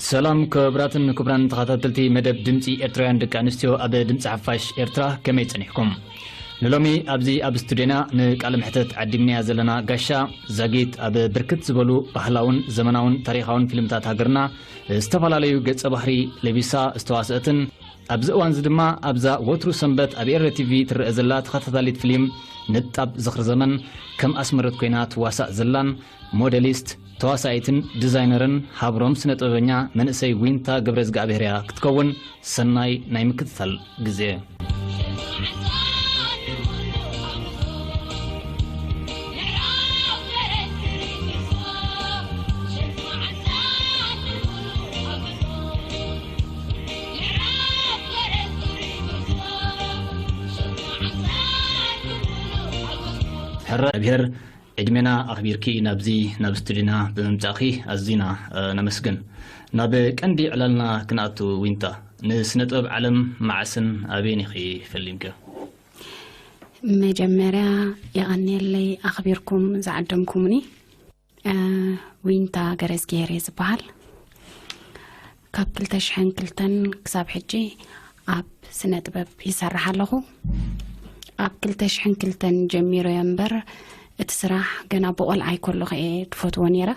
ሰላም ክቡራትን ክቡራን ተኸታተልቲ መደብ ድምፂ ኤርትራውያን ደቂ ኣንስትዮ ኣብ ድምፂ ሓፋሽ ኤርትራ፣ ከመይ ጸኒሕኩም? ንሎሚ ኣብዚ ኣብ ስቱድዮና ንቃለ መሕተት ዓዲምናያ ዘለና ጋሻ ዛጊት ኣብ ብርክት ዝበሉ ባህላውን ዘመናውን ታሪኻውን ፊልምታት ሃገርና ዝተፈላለዩ ገጸ ባህሪ ለቢሳ ዝተዋስአትን ኣብዚ እዋንዚ ድማ ኣብዛ ወትሩ ሰንበት ኣብ ኤረ ቲቪ ትረአ ዘላ ተኸታታሊት ፊልም ንጣብ ዝኽሪ ዘመን ከም ኣስመረት ኮይና ትዋሳእ ዘላን ሞዴሊስት፣ ተዋሳኢትን ዲዛይነርን ሃብሮም ስነ-ጥበበኛ መንእሰይ ዊንታ ገብረዝግኣብሄር እያ ክትከውን። ሰናይ ናይ ምክትታል ግዜ። ሕራ ብሔር ዕድሜና ኣኽቢርኪ ናብዚ ናብ ስቱዲና ብምምጻእኺ ኣዚና፣ እ፣ ነመስግን። ናብ ቀንዲ ዕላልና ክንኣቱ ዊንታ፣ ንስነ ጥበብ ዓለም መዓስን ኣበይን ኢኺ ፈሊምክዮ? መጀመርያ የቐንየለይ ኣኽቢርኩም ዝዓደምኩምኒ። እ፣ ዊንታ ገረዝጊሄር እየ ዝበሃል። ካብ ክልተ ሽሕን ክልተን ክሳብ ሕጂ ኣብ ስነ ጥበብ ይሰርሕ ኣለኹ። ኣብ ክልተ ሽሕን ክልተን ጀሚረዮ እምበር፣ እቲ ስራሕ ገና ብቆልዓይ ከለኹ እየ ድፈትዎ ነይረ።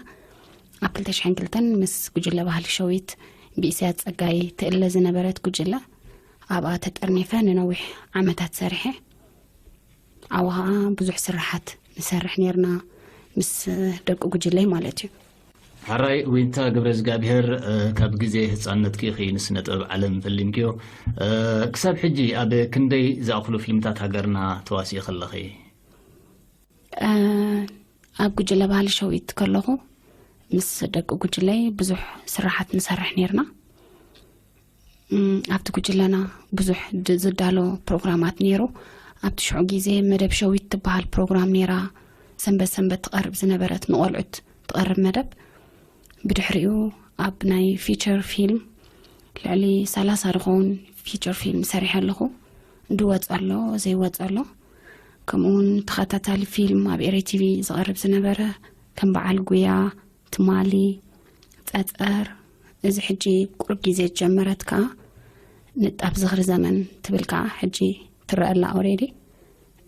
ኣብ ክልተ ሽሕን ክልተን ምስ ጉጅለ ባህሊ ሸዊት ብኢሳያስ ጸጋይ ትእለ ዝነበረት ጉጅለ፣ ኣብኣ ተጠርኒፈ ንነዊሕ ዓመታት ሰሪሐ። ኣብኡ ኸኣ ብዙሕ ስራሓት ንሰርሕ ነይርና፣ ምስ ደቂ ጉጅለይ ማለት እዩ። ሕራይ ዊንታ ገብረዝጋብሄር፣ እ፣ ካብ ግዜ ህጻንነትኪ ኢኺ ንስነ ጥበብ ዓለም ፈሊምክዮ። እ፣ ክሳብ ሕጂ ኣብ ክንደይ ዝኣኽሉ ፊልምታት ሃገርና ተዋሲእኺ ኣለኺ? እ፣ ኣብ ጉጅለ ባህሊ ሸዊት ከለኹ ምስ ደቂ ጉጅለይ ብዙሕ ስራሓት ንሰርሕ ነይርና። እም፣ ኣብቲ ጉጅለና ብዙሕ ድ-፣ ዝዳሎ ፕሮግራማት ነይሩ። ኣብቲ ሽዑ ግዜ መደብ ሸዊት ትበሃል ፕሮግራም ነይራ። ሰንበት ሰንበት ትቐርብ ዝነበረት ንቖልዑት ትቐርብ መደብ። ብድሕሪኡ ኣብ ናይ ፊቸር ፊልም ልዕሊ ሰላሳ ዝኸውን ፊቸር ፊልም ሰሪሐ ኣለኹ። ድወፅ ኣሎ፣ ዘይወፅ ኣሎ። ከምኡ እውን ተኸታታሊ ፊልም ኣብ ኤሪ ቲቪ ዝቐርብ ዝነበረ ከም በዓል ጉያ፣ ትማሊ፣ ጸጸር፣ እዚ ሕጂ ቁሩብ ግዜ ዝጀመረት ከኣ ንጣብ ዝኽሪ ዘመን ትብል ከኣ ሕጂ ትረአ ኣላ ኦሬዲ።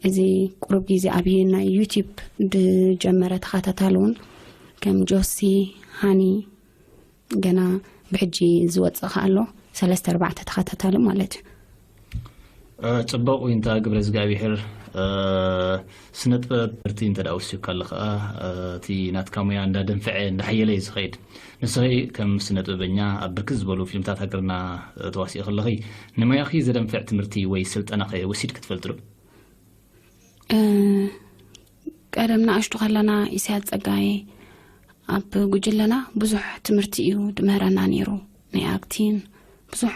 እዚ ቁሩብ ግዜ ኣብ ናይ ዩቲዩብ ዝጀመረ ተኸታታሊ እውን ከም ጆሲ፣ ሃኒ፣ ገና ብሕጂ ዝወጽእ ከኣ ኣሎ፣ ሰለስተ ኣርባዕተ ተኸታታሊ ማለት እዩ። እ፣ ጽቡቕ ዊንታ ግብረ እግዚኣብሔር፣ እ፣ ስነ ጥበብ ትምህርቲ እንተ ደኣ ወሲድካ ኣሎ ከኣ፣ እ፣ እቲ ናትካ ሙያ እንዳደንፍዐ እንዳሓየለ እዩ ዝኸይድ። ንስኺ ከም ስነ ጥበበኛ ኣብ ብርክት ዝበሉ ፊልምታት ሃገርና፣ እ፣ ተዋሲእኺ ኣለኺ። ንሞያኺ ዘደንፍዕ ትምህርቲ ወይ ስልጠናኸ ወሲድኪ ትፈልጢ ዶ? እ፣ ቀደም ንኣሽቱ ከለና ኢሳያስ ጸጋይ ኣብ ጉጅለና ብዙሕ ትምህርቲ እዩ ድምህረና ነይሩ። ናይ ኣክቲን ብዙሕ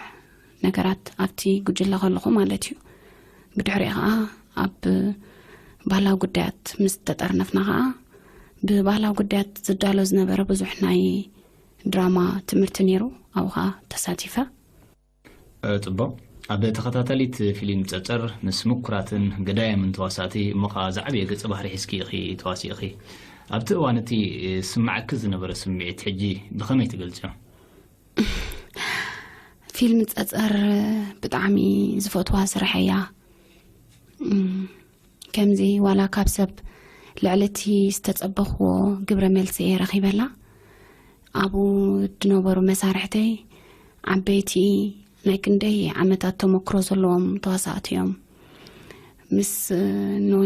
ነገራት ኣብቲ ጉጅለ ከለኹ ማለት እዩ። ብድሕሪኡ ኸኣ ኣብ ባህላዊ ጉዳያት ምስ ተጠርነፍና ኸኣ ብባህላዊ ጉዳያት ዝዳሎ ዝነበረ ብዙሕ ናይ ድራማ ትምህርቲ ነይሩ። ኣብኡ ኸኣ ተሳቲፈ። እ፣ ጽቡቕ። ኣብ ተኸታታሊት ፊልም ጸጸር ምስ ምኩራትን ገዳይምን ተዋሳእቲ እሞ ኸኣ ዝዓበየ ገጸ ባህሪ ሒዝኪ ኢኺ ተዋሲእኺ። ኣብቲ እዋን እቲ ዝስምዓኪ ዝነበረ ስምዒት ሕጂ ብኸመይ ትገልጽዮ? ፊልም ጸጸር ብጣዕሚ ዝፈትዋ ስራሕ እያ። እም፣ ከምዚ ዋላ ካብ ሰብ ልዕሊ እቲ ዝተጸበኽዎ ግብረ መልሲ እየ ረኺበላ። ኣብኡ ዝነበሩ መሳርሕተይ ዓበይቲ ናይ ክንደይ ዓመታት ተመክሮ ዘለዎም ተዋሳእቲ እዮም። ምስ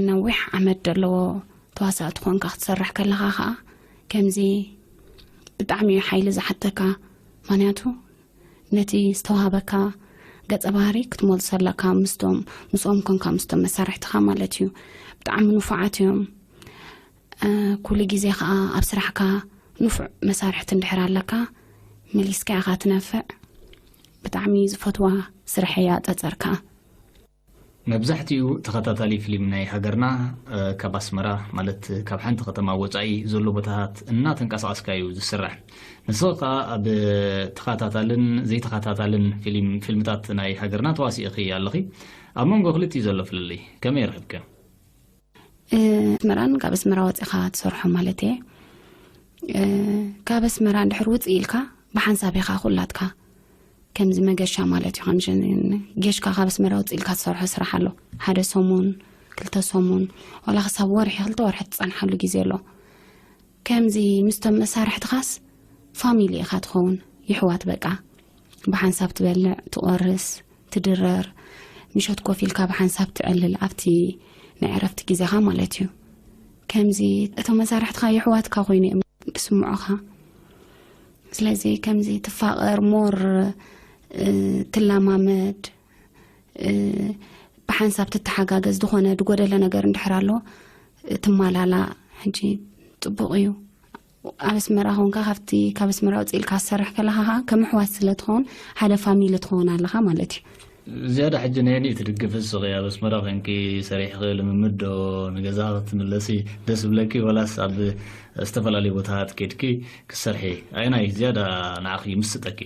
ነዊሕ ዓመት ዘለዎ ተዋሳእቲ ኮንካ ክትሰርሕ ከለኻ ኸኣ ከምዚ ብጣዕሚ እዩ ሓይሊ ዝሓተካ። ምኽንያቱ ነቲ ዝተዋህበካ ገጸ ባህሪ ክትመልሶ ኣለካ። ምስቶም፣ ምስኦም ኮንካ ምስቶም መሳርሕትኻ ማለት እዩ። ብጣዕሚ ንፉዓት እዮም። እ፣ ኩሉ ግዜ ኸኣ ኣብ ስራሕካ ንፉዕ መሳርሕቲ እንድሕር ኣለካ፣ መሊስካ ኢኻ ትነፍዕ። ብጣዕሚ ዝፈትዋ ስራሕ እያ ጸጸር ከኣ። መብዛሕትኡ ተኸታታሊ ፊልም ናይ ሃገርና፣ እ፣ ካብ ኣስመራ፣ ማለት ካብ ሓንቲ ከተማ ወጻኢ ዘሎ ቦታታት እናተንቀሳቐስካ እዩ ዝስራሕ። ንስኺ ከኣ ኣብ ተኸታታልን ዘይተኸታታልን ፊልም፣ ፊልምታት ናይ ሃገርና ተዋሲእኺ ኣለኺ። ኣብ መንጎ ክልቲኡ ዘሎ ፍልልይ ከመይ ረኺብክዮ? እ፣ ኣስመራን ካብ ኣስመራ ወጺኻ ትሰርሖ ማለት እየ። እ፣ ካብ ኣስመራ እንድሕር ውጽእ ኢልካ ብሓንሳብ ኢኻ ኩላትካ ከምዚ መገሻ ማለት እዩ። ከምዚ ጌሽካ ካብ ኣስመራ ውፅእ ኢልካ ትሰርሖ ስራሕ ኣሎ። ሓደ ሰሙን፣ ክልተ ሰሙን፣ ዋላ ክሳብ ወርሒ፣ ክልተ ወርሒ ትፀንሓሉ ግዜ ኣሎ። ከምዚ ምስቶም መሳርሕትኻስ ፋሚሊ ኢኻ ትኸውን። ይሕዋት በቃ ብሓንሳብ ትበልዕ፣ ትቆርስ፣ ትድረር፣ ምሸት ኮፍ ኢልካ ብሓንሳብ ትዕልል ኣብቲ ናይ ዕረፍቲ ግዜኻ ማለት እዩ። ከምዚ እቶም መሳርሕትኻ ይሕዋትካ ኮይኑ እዮም ዝስምዑኻ። ስለዚ ከምዚ ትፋቐር ሞር ትላማመድ፣ ብሓንሳብ ትተሓጋገዝ፣ ዝኾነ ዝጎደለ ነገር እንድሕር ኣሎ ትማላላ። ሕጂ ጽቡቕ እዩ። ኣብ ኣስመራ ኾንካ ካብቲ ካብ ኣስመራ ውፅእ ኢልካ ትሰርሕ ከለኻ ከዓ ከም ኣሕዋት ስለ ትኸውን ሓደ ፋሚሊ ትኸውን ኣለኻ ማለት እዩ። ዝያዳ ሕጂ ነየኒ ትድግፍ እስኺ? ኣብ ኣስመራ ኮንኪ ሰሪሕኺ ልምምድ ዶ ንገዛ ክትምለሲ ደስ ብለኪ፣ ወላስ ኣብ ዝተፈላለዩ ቦታታት ኬድኪ ክትሰርሒ? ኣየናይ ዝያዳ ንዓኺ ይምስጠኪ?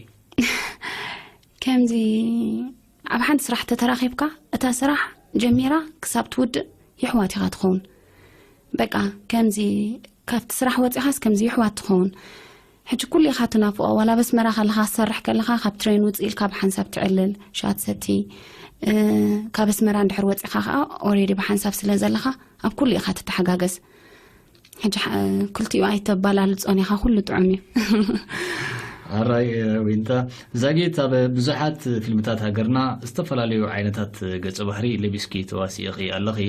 ከምዚ ኣብ ሓንቲ ስራሕ ተተራኺብካ እታ ስራሕ ጀሚራ ክሳብ ትውድእ የሕዋት ኢኻ ትኸውን። በቃ ከምዚ ካብቲ ስራሕ ወፂኻስ ከምዚ የሕዋት ትኸውን። ሕጂ ኩሉ ኢኻ ትናፍቆ። ዋላ ኣብ ኣስመራ ከለኻ ትሰርሕ ከለኻ ካብ ትሬን ውፅእ ኢልካ ብሓንሳብ ትዕልል፣ ሻት ሰቲ፣ እ፣ ካብ ኣስመራ እንድሕር ወፂኻ ከዓ ኦሬዲ ብሓንሳብ ስለ ዘለኻ ኣብ ኩሉ ኢኻ ትተሓጋገዝ። ሕጂ ሓ-፣ ክልቲኡ ኣይተባላልጾን ኢኻ፣ ኩሉ ጥዑም እዩ። ኣራይ ዊንታ ዛጊት፣ ኣብ ብዙሓት ፊልምታት ሃገርና ዝተፈላለዩ ዓይነታት ገጸ ባህሪ ለቢስኪ ተዋሲእኺ ኣለኺ።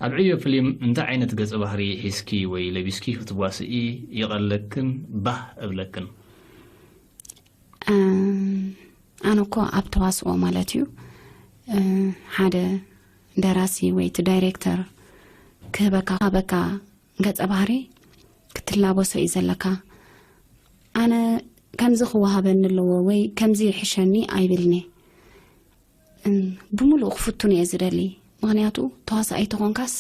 ኣብ ዕዮ ፊልም እንታይ ዓይነት ገጸ ባህሪ ሒዝኪ ወይ ለቢስኪ ክትዋስኢ ይቐለክን ባህ እብለክን? ኣም፣ ኣነ እኮ ኣብ ተዋስኦ ማለት እዩ፣ እ፣ ሓደ ደራሲ ወይ እቲ ዳይሬክተር ክህበካ፣ ክህበካ ገጸ ባህሪ ክትላበሶ እዩ ዘለካ። ኣነ ከምዚ ክወሃበኒ ኣለዎ ወይ ከምዚ ይሕሸኒ ኣይብልኒ። እም፣ ብምሉእ ክፍቱን እየ ዝደሊ። ምኽንያቱ ተዋሳኣይ ተኾንካስ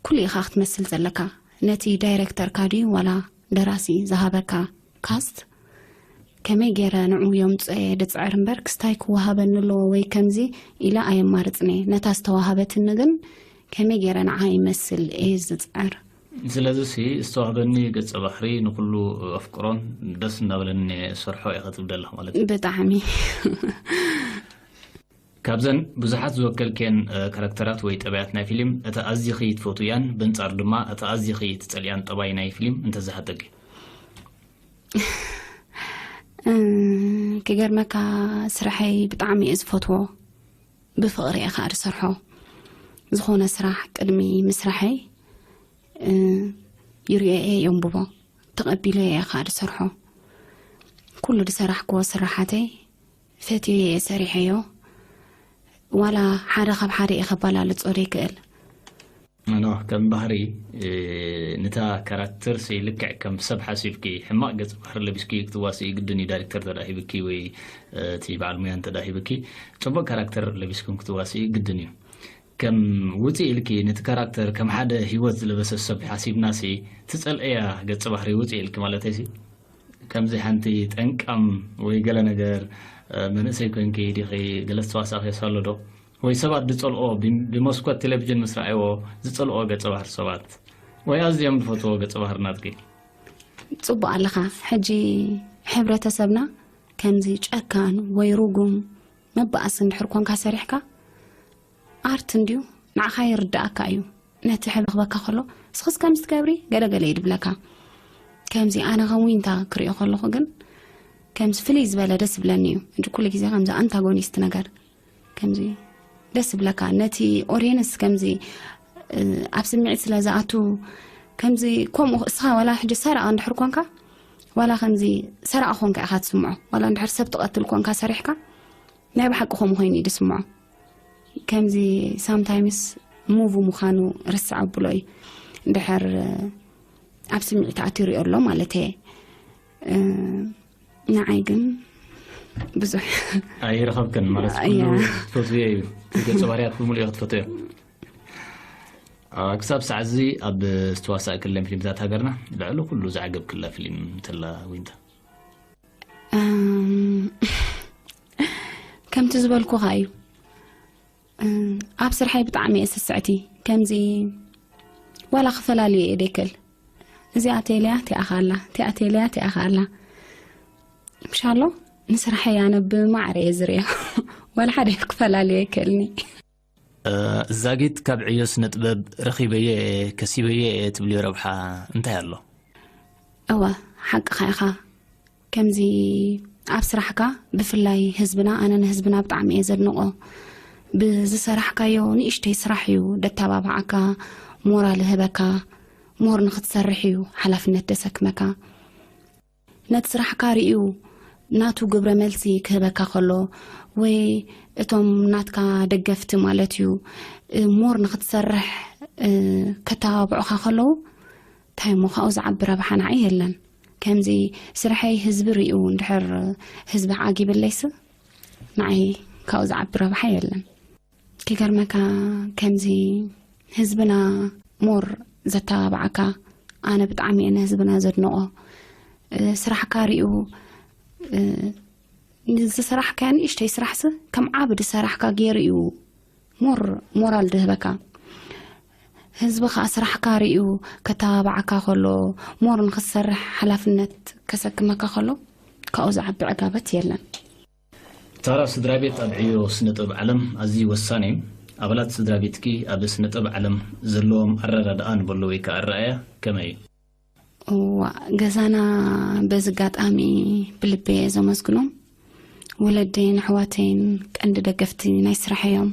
ኩሉ ኢኻ ክትመስል ዘለካ። ነቲ ዳይሬክተርካ ድዩ ዋላ ደራሲ ዝሃበካ ካስት ከመይ ገይረ ንዑ የምጽኦ እየ ድጽዕር እምበር፣ ክስታይ ክወሃበኒ ኣለዎ ወይ ከምዚ ኢለ ኣየማርጽን እየ። ነታ ዝተዋሃበትኒ ግን ከመይ ገይረ ንዓ ይመስል እየ ዝጽዕር። ስለዚ ሲ ዝተዋህበኒ ገጸ ባህሪ ንኹሉ ኣፍቅሮን ደስ እናበለኒ እየ ዝሰርሖ እየ ክትብል ዘለኻ ማለት እዩ። ብጣዕሚ። ካብዘን ብዙሓት ዝወከልክየን፣ እ፣ ካራክተራት ወይ ጠባያት ናይ ፊልም፣ እታ ኣዚኺ ትፈትውያን፣ በንጻሩ ድማ እታ ኣዚኺ ትጸልያን ጠባይ ናይ ፊልም እንተዝሓተኪ? እ፣ ክገርመካ፣ ስራሐይ ብጣዕሚ እየ ዝፈትዎ። ብፍቕሪ እየ ኸኣ ዝሰርሖ። ዝኾነ ስራሕ ቅድሚ ምስራሐይ፣ እ፣ ይርእዮ እየ፣ የንብቦ። ተቐቢለ እየ ኸኣ ዝሰርሖ። ኩሉ ዝሰራሕክዎ ስራሓተይ ፈትየ እየ ሰሪሐዮ። ዋላ ሓደ ካብ ሓደ እየ ከባላልጾ ዘይክእል። ኣነ ከም ባህሪ፣ እ፣ ንታ ካራክተር ሲ ልክዕ ከም ሰብ ሓሲብኪ፣ ሕማቕ ገጸ ባህሪ ለቢስኪ ክትዋስኢ ግድን እዩ። ዳይሬክተር እንተ ደኣ ሂብኪ ወይ፣ እ፣ እቲ በዓል ሙያ እንተ ደኣ ሂብኪ፣ ጽቡቕ ካራክተር ለቢስኩም ክትዋስኢ ግድን እዩ። ከም ውጽእ ኢልኪ ነቲ ካራክተር ከም ሓደ ህይወት ዝለበሰ ሰብ ሓሲብና ሲ፣ ትጸልእያ ገጸ ባህሪ ውጽእ ኢልኪ ማለተይ ሲ፣ ከምዚ ሓንቲ ጠንቃም ወይ ገለ ነገር፣ እ፣ መንእሰይ ኮንኪ ዲኺ፣ ገለ ዝተዋሳእክዮ ኣሎ ዶ? ወይ ሰባት ዝጸልኦ፣ ብ-፣ ብመስኮት ቴሌቪዥን ምስ ረኣይዎ ዝጸልኦ ገጸ ባህሪ ሰባት? ወይ ኣዝዮም ዝፈትዎ ገጸ ባህሪ ናትኪ? ጽቡቕ ኣለኻ። ሕጂ ሕብረተሰብና ከምዚ ጨካን ወይ ርጉም መባእሲ እንድሕር ኮንካ ሰሪሕካ፣ ኣርት እንድዩ፣ ንዓኻ ይርድኣካ እዩ። ነቲ ሕብሪ ክበካ ከሎ፣ "እስኽስ ከምዚ ትገብሪ?" ገለ ገለ እዩ ድብለካ። ከምዚ ኣነ ከም ዊንታ ክሪኦ ከለኹ ግን፣ ከምዚ ፍልይ ዝበለ ደስ ይብለኒ እዩ። እንጂ ኩሉ ግዜ ከምዚ ኣንታጎኒስት ነገር፣ ከምዚ ደስ ይብለካ። ነቲ ኦድየንስ ከምዚ፣ እ፣ ኣብ ስምዒት ስለ ዝኣቱ፣ ከምዚ ከምኡ እስኻ ዋላ ሕጂ ሰራቒ እንድሕር ኮንካ፣ ዋላ ከምዚ ሰራቒ ኮንካ ኢኻ ትስምዖ። ዋላ እንድሕር ሰብ ትቐትል ኮንካ ሰሪሕካ፣ ናይ ብሓቂ ከምኡ ኮይኑ እዩ ዝስምዖ። ከምዚ ሳምታይምስ ሙቪ ምዃኑ ርስዕ ኣብሎ እዩ። እንድሕር፣ እ፣ ኣብ ስምዒት ኣትዩ ይሪኦ ኣሎ ማለት እየ። እ፣ ንዓይ ግን ብዙሕ ኣይረኸብክን ማለት እያ። ኩሉ ትፈትውዮ እዩ። እቲ ገጸ ባህርያት ብምልኡ ክትፈትውዮ። አ፣ ክሳብ ሰዓት እዚ ኣብ ዝተዋሳእክለን ፊልምታት ሃገርና ልዕሊ ኩሉ ዝዓገብክላ ፊልም እንተላ ዊንታ? እም፣ ከምቲ ዝበልኩኻ እዩ። እም፣ ኣብ ስርሐይ ብጣዕሚ እየ ስስዕቲ። ከምዚ ዋላ ክፈላልዮ እየ ደይክእል። እዚኣ ቴልያ እቲኣ ኻላ፣ እቲኣ ቴልያ እቲኣ ኻላ። ምሻሎ ንስራሐይ ኣነ ብማዕረ እየ ዝርእዮ። ዋላ ሓደ ክፈላልዮ ኣይክእልኒ። ዛጊት ካብ ዕዮ ስነ ጥበብ ረኺበዮ እየ፣ ከሲበዮ እየ ትብልዮ ረብሓ እንታይ ኣሎ? እወ፣ ሓቅኻ ኢኻ። ከምዚ ኣብ ስራሕካ ብፍላይ ህዝብና፣ ኣነ ንህዝብና ብጣዕሚ እየ ዘድንቆ። ብዝሰራሕካዮ ንእሽተይ ስራሕ እዩ ደተባብዓካ፣ ሞራል ህበካ፣ ሞር ንክትሰርሕ እዩ ሓላፍነት ደሰክመካ። ነቲ ስራሕካ ርእዩ ናቱ ግብረ መልሲ ክህበካ ከሎ፣ ወይ እቶም ናትካ ደገፍቲ ማለት እዩ፣ እ፣ ሞር ንክትሰርሕ፣ እ፣ ከተባብዑኻ ከለዉ፣ እንታይ እሞ ካብኡ ዝዓቢ ረብሓ ንዓይ የለን። ከምዚ ስርሐይ ህዝቢ ርእዩ እንድሕር ህዝቢ ዓጊብለይስ ንዓይ ካብኡ ዝዓቢ ረብሓ የለን። ክገርመካ ከምዚ ህዝብና ሞር ዘተባብዓካ፣ ኣነ ብጣዕሚ እየ ንህዝብና ዘድንቆ። እ፣ ስራሕካ ርእዩ፣ እ፣ ንዝሰራሕካያ ንእሽተይ ስራሕሲ ከም ዓቢ ዝሰራሕካ ገይሩ እዩ ሞር ሞራል ድህበካ። ህዝቢ ከዓ ስራሕካ ርእዩ ከተባብዓካ ከሎ፣ ሞር ንክትሰርሕ ሓላፍነት ከሰክመካ ከሎ፣ ካብኡ ዝዓቢ ዕጋበት የለን። ታራ፣ ስድራ ቤት ኣብ ዕዮ ስነ ጥበብ ዓለም ኣዝዩ ወሳኒ እዩ። ኣባላት ስድራ ቤትኪ ኣብ ስነ ጥበብ ዓለም ዘለዎም ኣረዳድኣ ንበሎ ወይ ከዓ ኣረኣእያ ከመይ እዩ? እዋ፣ ገዛና በዚ ኣጋጣሚ ብልቢ እየ ዘመስግኖም። ወለደይን ኣሕዋተይን ቀንዲ ደገፍቲ ናይ ስራሕ እዮም።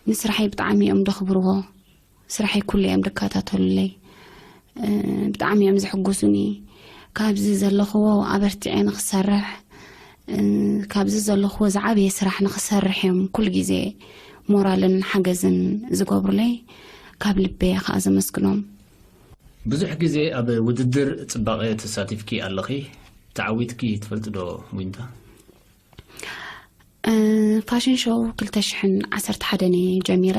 ንስራሐይ ብጣዕሚ እዮም ደኽብርዎ። ስራሐይ ኩሉ እዮም ድከታተሉለይ። እ፣ ብጣዕሚ እዮም ዝሕጉሱኒ። ካብዚ ዘለኽዎ ኣበርቲዐ ንኽሰርሕ፣ እ፣ ካብዚ ዘለኽዎ ዝዓበየ ስራሕ ንኽሰርሕ እዮም ኩሉ ግዜ ሞራልን ሓገዝን ዝገብሩለይ። ካብ ልበ እየ ከዓ ዘመስግኖም። ብዙሕ ግዜ ኣብ ውድድር ጽባቐ ተሳቲፍኪ ኣለኺ፣ ተዓዊትኪ ትፈልጢ ዶ ዊንታ? እ፣ ፋሽን ሾው ክልተ ሽሕን ዓሰርተ ሓደን እየ ጀሚረ።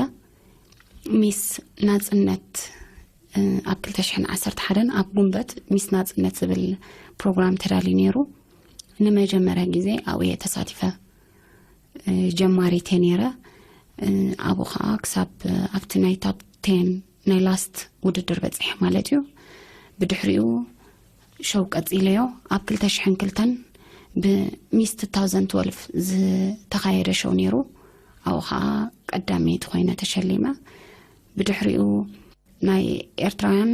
ሚስ ናጽነት፣ እ፣ ኣብ ክልተ ሽሕን ዓሰርተ ሓደን ኣብ ጉንበት ሚስ ናጽነት ዝብል ፕሮግራም ተዳልዩ ነይሩ። ንመጀመርያ ግዜ ኣብኡ እየ ተሳቲፈ። እ፣ ጀማሪት እየ ነይረ። እ፣ ኣብኡ ከዓ ክሳብ ኣብቲ ናይ ታፕ ቴን ናይ ላስት ውድድር በፂሐ ማለት እዩ። ብድሕሪኡ ሾው ቀፂለዮ። ኣብ ክልተ ሽሕን ክልተን ብሚስ ቱ ታውዘንድ ትወልቭ ዝተኻየደ ሾው ነይሩ። ኣብኡ ከዓ ቀዳመይቲ ኮይነ ተሸሊመ። ብድሕሪኡ ናይ ኤርትራውያን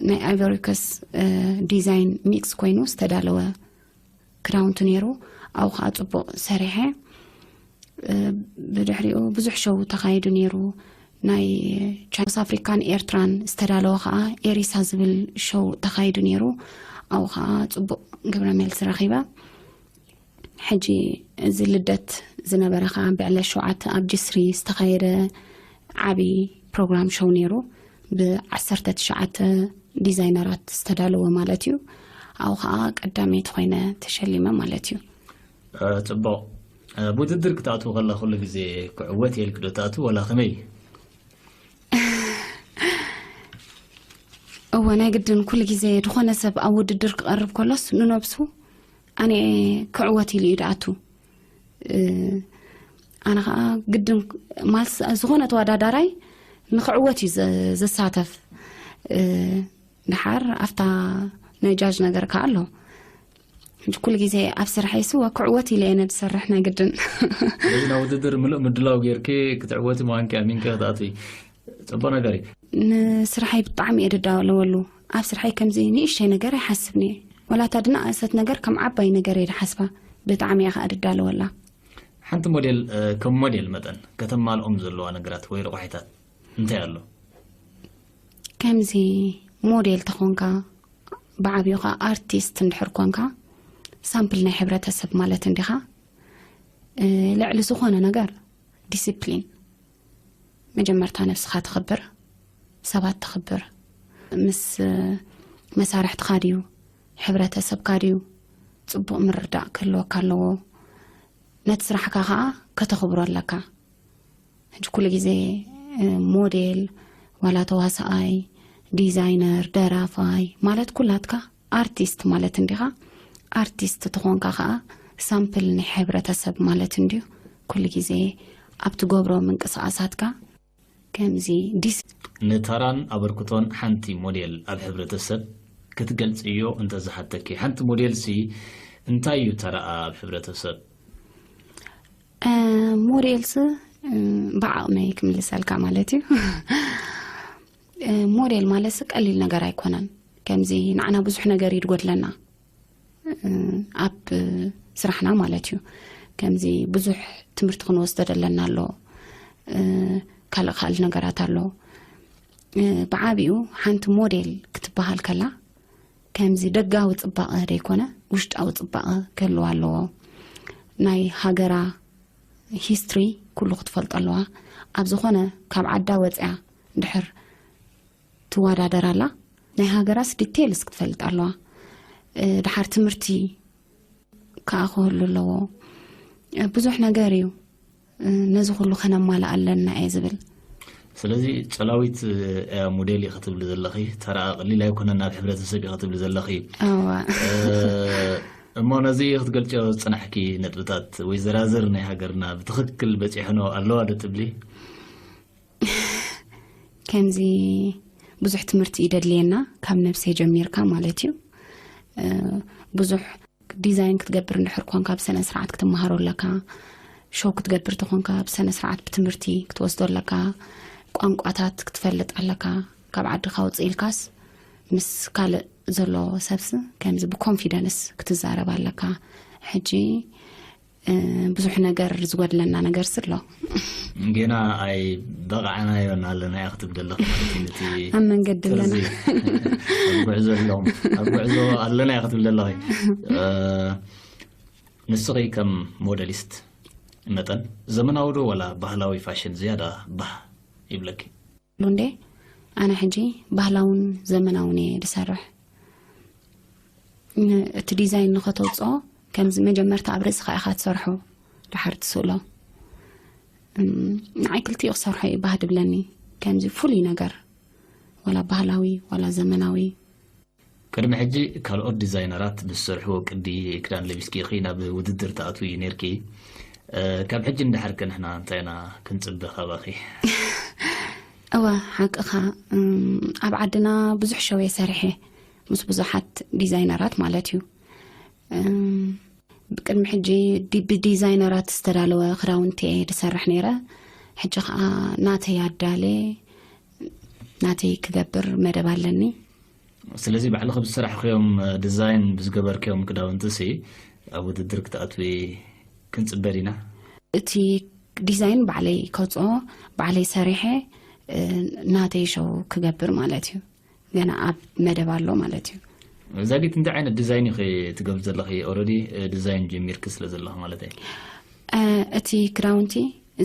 ናይ ኣይቨሪኮስ፣ እ፣ ዲዛይን ሚክስ ኮይኑ ዝተዳለወ ክዳውንቲ ነይሩ። ኣብኡ ከዓ ፅቡቕ ሰሪሐ። እ፣ ብድሕሪኡ ብዙሕ ሾው ተኻይዱ ነይሩ። ናይ ቻይና፣ ኣፍሪካን ኤርትራን ዝተዳለወ ከዓ ኤሪሳ ዝብል ሾው ተኻይዱ ነይሩ። ኣብኡ ከዓ ፅቡቕ ግብረ መልሲ ረኺበ። ሕጂ እዚ ልደት ዝነበረ ከዓ ብዕለት ሸውዓተ ኣብ ጅስሪ ዝተኻየደ ዓብዪ ፕሮግራም ሾው ነይሩ። ብዓሰርተ ትሽዓተ ዲዛይነራት ዝተዳለወ ማለት እዩ። ኣብኡ ከዓ ቀዳመይቲ ኮይነ ተሸሊመ ማለት እዩ። እ፣ ጽቡቕ። እ፣ ኣብ ውድድር ክትኣትዉ ከላ ኩሉ ግዜ ክዕወት እየ ኢልኪ ዶ ትኣትዉ ወላ ከመይ? እወ፣ ናይ ግድን ኩሉ ግዜ ዝኾነ ሰብ ኣብ ውድድር ክቐርብ ከሎስ ንነብሱ ኣነ ክዕወት ኢሉ እዩ ድኣቱ። እ፣ ኣነ ከዓ ግድን ማለት ዝኾነ ተወዳዳራይ ንክዕወት እዩ ዘ-፣ ዝሳተፍ። እ፣ ድሓር ኣብታ ናይ ጃጅ ነገር ከዓ ኣሎ። ሕጂ ኩሉ ግዜ ኣብ ስርሐይ ስዋ ክዕወት ኢለ እየ ዝሰርሕ ናይ ግድን። ስለዚ ናብ ውድድር ምሉእ ምድላው ጌርኪ ክትዕወቲ ምዃንኪ ኣሚንኪ ክትኣትዊ ጽቡቕ ነገር እዩ። ንስርሐይ ብጣዕሚ እየ ድዳለወሉ። ኣብ ስርሐይ ከምዚ ንእሽተይ ነገር ኣይሓስብን እየ። ዋላ እታ ድነኣሰት ነገር ከም ዓባይ ነገር እየ ድሓስባ። ብጣዕሚ እየ ከዓ ድዳለወላ። ሓንቲ ሞዴል፣ እ፣ ከም ሞዴል መጠን ከተማልኦም ዘለዋ ነገራት ወይ ረቋሒታት እንታይ ኣሎ? ከምዚ ሞዴል ተኾንካ፣ ብዓብዩ ከዓ ኣርቲስት እንድሕር ኮንካ፣ ሳምፕል ናይ ሕብረተሰብ ማለት እንዲኻ። እ፣ ልዕሊ ዝኾነ ነገር ዲሲፕሊን፣ መጀመርታ ነብስኻ ተኽብር፣ ሰባት ተኽብር፣ ምስ፣ እ፣ መሳርሕትኻ ድዩ፣ ሕብረተሰብካ ድዩ፣ ጽቡቕ ምርዳእ ክህልወካ ኣለዎ። ነቲ ስራሕካ ከዓ ከተኽብሮ ኣለካ። ሕጂ ኩሉ ግዜ፣ እ፣ ሞዴል፣ ዋላ ተዋሳኣይ፣ ዲዛይነር፣ ደራፋይ ማለት ኩላትካ ኣርቲስት ማለት እንዲኻ። ኣርቲስት ተኾንካ ከዓ ሳምፕል ናይ ሕብረተሰብ ማለት እንድዩ። ኩሉ ግዜ ኣብ ትገብሮ ምንቅስቓሳትካ ከምዚ ዲስ- ንታራን ኣበርክቶን ሓንቲ ሞዴል ኣብ ሕብረተሰብ ክትገልጽዮ እንተዝሓተኪ፣ ሓንቲ ሞዴልሲ እንታይ እዩ ተራኣ ኣብ ሕብረተሰብ? ሞዴልስ ብዓቕመይ ክምልሰልካ ማለት እዩ። ሞዴል ማለት ቀሊል ነገር ኣይኮነን። ከምዚ ንዓና ብዙሕ ነገር ይድጎድለና ኣብ ስራሕና ማለት እዩ። ከምዚ ብዙሕ ትምህርቲ ክንወስዶ ደለና ኣሎ፣ ካልእ ካልእ ነገራት ኣሎ። ብዓቢኡ ሓንቲ ሞዴል ክትበሃል ከላ ከምዚ ደጋዊ ፅባቐ ደይኮነ ውሽጣዊ ፅባቐ ክህልዋ ኣለዎ። ናይ ሃገራ ሂስትሪ ኩሉ ክትፈልጦ ኣለዋ። ኣብ ዝኾነ ካብ ዓዳ ወፅያ ድሕር ትወዳደር ኣላ፣ ናይ ሃገራስ ዲቴልስ ክትፈልጥ ኣለዋ። ድሓር ትምህርቲ ከዓ ክህሉ ኣለዎ። ብዙሕ ነገር እዩ። ነዚ ኩሉ ከነማልእ ኣለና እየ ዝብል። ስለዚ ጨላዊት እያ ሞዴል እዩ ክትብሊ ዘለኺ፣ ተራኣ ቀሊል ኣይኮነን ኣብ ሕብረተሰብ እዩ ክትብሊ ዘለኺ። እዋ። እሞ ነዚ ክትገልጭዮ ዝፅናሕኪ ነጥብታት ወይ ዘራዝር ናይ ሃገርና ብትኽክል በፂሕኖ ኣለዋ ዶ ትብሊ? ከምዚ ብዙሕ ትምህርቲ ይደድልየና ካብ ነብሰይ ጀሚርካ ማለት እዩ። ብዙሕ ዲዛይን ክትገብር እንድሕር ኮንካ ብሰነ ስርዓት ክትመሃሮ ኣለካ። ሾው ክትገብር ተኾንካ ብሰነ ስርዓት ብትምህርቲ ክትወስዶ ኣለካ። ቋንቋታት ክትፈልጥ ኣለካ። ካብ ዓድኻ ውፅእ ኢልካስ ምስ ካልእ ዘሎ ሰብስ ከምዚ ብኮንፊደንስ ክትዛረብ ኣለካ። ሕጂ ብዙሕ ነገር ዝጎድለና ነገር ስሎ ገና ኣይ በቃዓናዮን ኣለና እያ ክትብደለኽ ማለት እዩ። ነቲ ኣብ መንገዲ ኣለና። ጥርዚ ኣብ ጉዕዞ ኣለዎም ኣብ ጉዕዞ ኣለና እያ ክትብደለኺ። ንስኺ ከም ሞዴሊስት መጠን ዘመናዊ ዶ ዋላ ባህላዊ ፋሽን ዝያዳ ባህ ይብለኪ? እንዴ ኣነ ሕጂ ባህላውን ዘመናውን እየ ዝሰርሕ። እቲ ዲዛይን ንኸተውፅኦ ከምዚ መጀመርታ ኣብ ርእስኻ ኢኻ ትሰርሖ፣ ድሓር ትስእሎ። ንዓይ ክልቲኡ ክሰርሖ እዩ ባህ ድብለኒ። ከምዚ ፍሉይ ነገር ዋላ ባህላዊ ዋላ ዘመናዊ። ቅድሚ ሕጂ ካልኦት ዲዛይነራት ብዝሰርሕዎ ቅዲ ክዳን ለቢስኪ ኢኺ ናብ ውድድር ትኣትዊ ነይርኪ። ካብ ሕጂ ንድሓር ከ ንሕና እንታይ ኢና ክንጽበ ካባኺ? እወ ሓቅኻ። ኣብ ዓድና ብዙሕ ሸው እየ ሰሪሐ ምስ ብዙሓት ዲዛይነራት ማለት እዩ። ብቅድሚ ሕጂ ብዲዛይነራት ዝተዳለወ ክዳውንቲ እየ ዝሰርሕ ነይረ። ሕጂ ከዓ ናተይ ኣዳለ ናተይ ክገብር መደብ ኣለኒ። ስለዚ ባዕልኺ ብዝሰራሕክዮም ዲዛይን ብዝገበርክዮም ክዳውንቲ ሲ ኣብ ውድድር ክትኣትዊ ክንፅበ ዲና? እቲ ዲዛይን ባዕለይ ከውፅኦ ባዕለይ ሰሪሐ ናተይ ሸው ክገብር ማለት እዩ። ገና ኣብ መደብ ኣሎ ማለት እዩ። ዛጊት እንታይ ዓይነት ዲዛይን ኢኺ ትገብር ዘለኺ? ኦረዲ ዲዛይን ጀሚርኪ ስለ ዘለኺ ማለት እዩ። እቲ ክዳውንቲ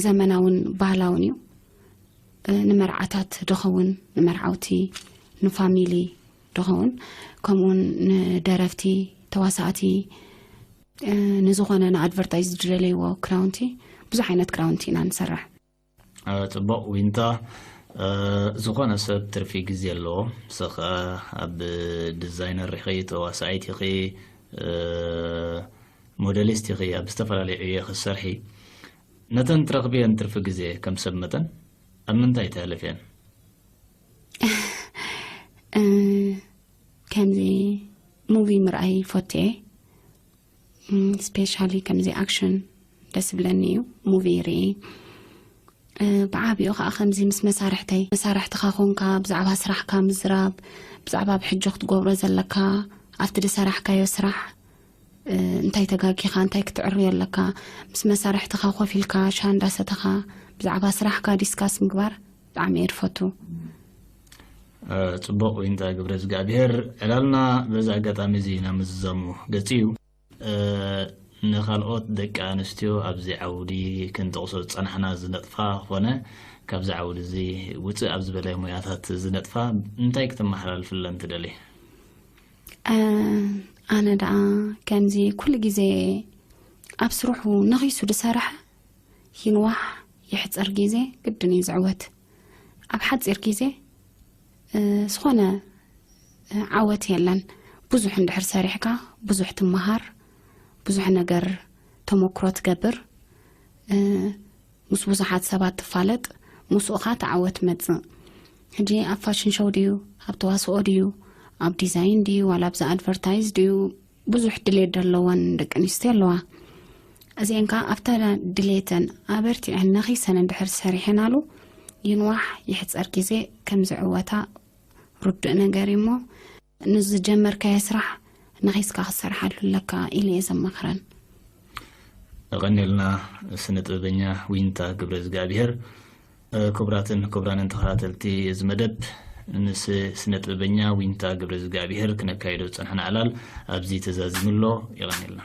ዘመናውን ባህላውን እዩ። ንመርዓታት ድኸውን፣ ንመርዓውቲ፣ ንፋሚሊ ድኸውን፣ ከምኡውን ንደረፍቲ፣ ተዋሳእቲ፣ ንዝኾነ ንኣድቨርታይዝ ዝደለይዎ ክዳውንቲ፣ ብዙሕ ዓይነት ክዳውንቲ ኢና ንሰርሕ። ጽቡቕ ዊንታ። ዝኾነ ሰብ ትርፊ ግዜ ኣለዎ። ንስኻ ኣብ ዲዛይነር ኢኺ፣ ተዋሳኢት ኢኺ፣ ሞዴሊስት ኢኺ፣ ኣብ ዝተፈላለዩ ዕዮ ክትሰርሒ። ነተን ትረኽብየን ትርፊ ግዜ ከም ሰብ መጠን ኣብ ምንታይ ተሕልፍየን? ከምዚ ሙቪ ምርኣይ ይፈቱ እየ። ስፔሻሊ ከምዚ ኣክሽን ደስ ብለኒ እዩ። ሙቪ ይርኢ። ብዓቢኡ ከዓ ከምዚ ምስ መሳርሕተይ፣ መሳርሕትኻ ኮንካ ብዛዕባ ስራሕካ ምዝራብ፣ ብዛዕባ ብሕጂ ክትገብሮ ዘለካ፣ ኣብቲ ዝሰራሕካዮ ስራሕ እንታይ ተጋጊኻ፣ እንታይ ክትዕርዮ ኣለካ፣ ምስ መሳርሕትኻ ኮፍ ኢልካ ሻሂ እንዳሰተኻ ብዛዕባ ስራሕካ ዲስካስ ምግባር ብጣዕሚ እየ ዝፈቱ። ጽቡቕ ዊንታ ግብረ እግዚኣብሔር። ዕላልና በዚ ኣጋጣሚ እዚ ናብ ምዝዛሙ ገጽ እዩ። ንኻልኦት ደቂ ኣንስትዮ ኣብዚ ዓውዲ ክንጠቕሶ ዝጸናሕና ዝነጥፋ ኾነ ካብዚ ዓውዲ እዚ ውጽእ ኣብ ዝበለ ሞያታት ዝነጥፋ እንታይ ክተመሓላልፍለን ትደሊ? ኣነ ደኣ ከምዚ ኩሉ ግዜ ኣብ ስርሑ ነኺሱ ዝሰርሐ ይንዋሕ ይሕጸር ግዜ ግድን እዩ ዝዕወት። ኣብ ሓጺር ግዜ ዝኾነ ዓወት የለን። ብዙሕ እንድሕር ሰሪሕካ ብዙሕ ትመሃር፣ ብዙሕ ነገር ተመክሮ ትገብር፣ ምስ ብዙሓት ሰባት ትፋለጥ፣ ምስኡ ኸዓ ትዓወት ትመጽእ። ሕጂ ኣብ ፋሽን ሾው ድዩ፣ ኣብ ተዋስኦ ድዩ፣ ኣብ ዲዛይን ድዩ፣ ዋላ ኣብዚ ኣድቨርታይዝ ድዩ፣ ብዙሕ ድሌት ዘለወን ደቂ ኣንስትዮ ኣለዋ። እዚአን ከዓ ኣብታ ድሌተን ኣበርቲዐን ነኺሰን እንድሕር ሰሪሐናሉ፣ ይንዋሕ ይሕፀር ግዜ ከም ዝዕወታ ርዱእ ነገር እዩ። እሞ ንዝጀመርካዮ ስራሕ ነኺስካ ክትሰርሓሉ ኣለካ ኢለ እየ ዘማኽረን። የቐንየልና ስነ ጥበበኛ ዊንታ ግብረ እግዚኣብሔር። ክቡራትን ክቡራንን ተኸታተልቲ እዚ መደብ፣ ምስ ስነ ጥበበኛ ዊንታ ግብረ እግዚኣብሔር ክነካይዶ ዝጸንሐና ዕላል ኣብዚ ተዛዚሙ ኣሎ። የቐንየልና።